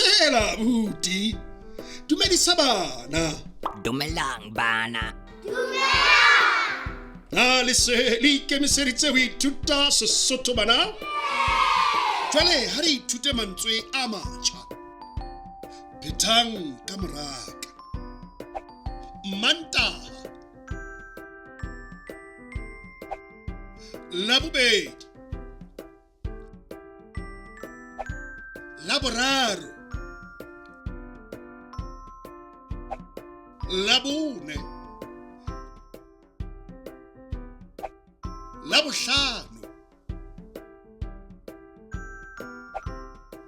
Dumela abuti. Dumedisa bana. Dumelang bana. Na le se le ikemiseditse ho ithuta Sesotho bana? Jwale ha re ithute mantswe a matjha. Phethang ka moraka. Mantaha. Labobedi. Laboraro. Labone. Labohlano.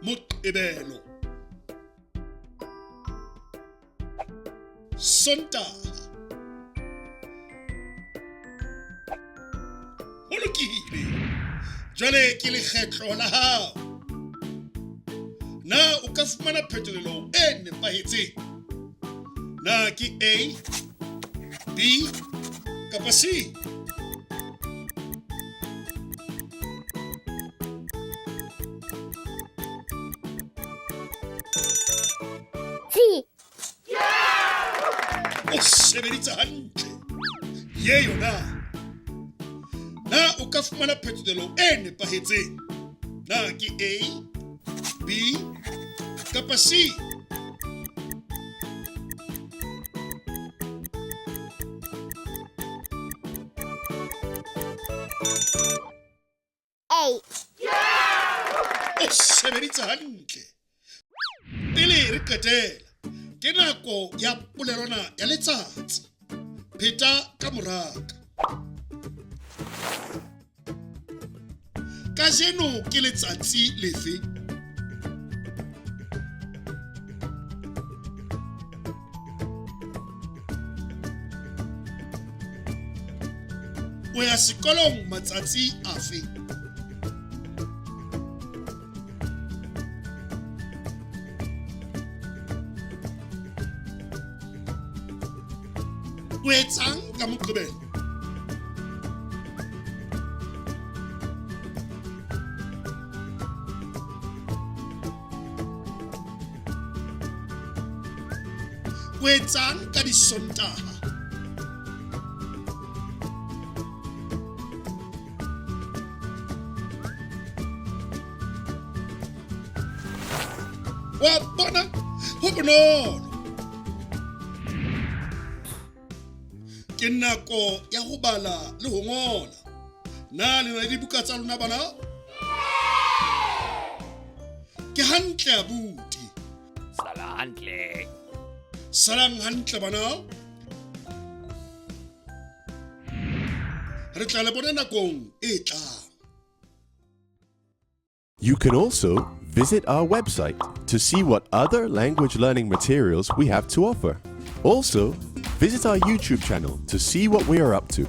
Moqebelo. Sontaha. Ho lokile. Jwale ke lekgetlo la hao. Na o ka fumana phetolelo e nepahetseng? Na ke A, B kapa C? C. O sebeditse hantle. Ye yona. Na o ka fumana phetolelo e nepahetseng? Na ke A, B kapa C? A. O sebeditse hantle. Pele re qetela, ke nako ya polelwana ya letsatsi. Pheta ka moraka. Kajeno ke letsatsi lefe? O ya sekolong matsatsi afe? O etsang ka Moqebelo? O etsang ka Disontaha? Wa bona, ho bonolo. Ke nako ya ho bala le ho ngola. Na le na le dibuka tsa lona bana? Ke hantle abuti. Sala hantle. Salang hantle bana. Re tla le bona nakong e tlang. You can also visit our website to see what other language learning materials we have to offer. Also, visit our YouTube channel to see what we are up to.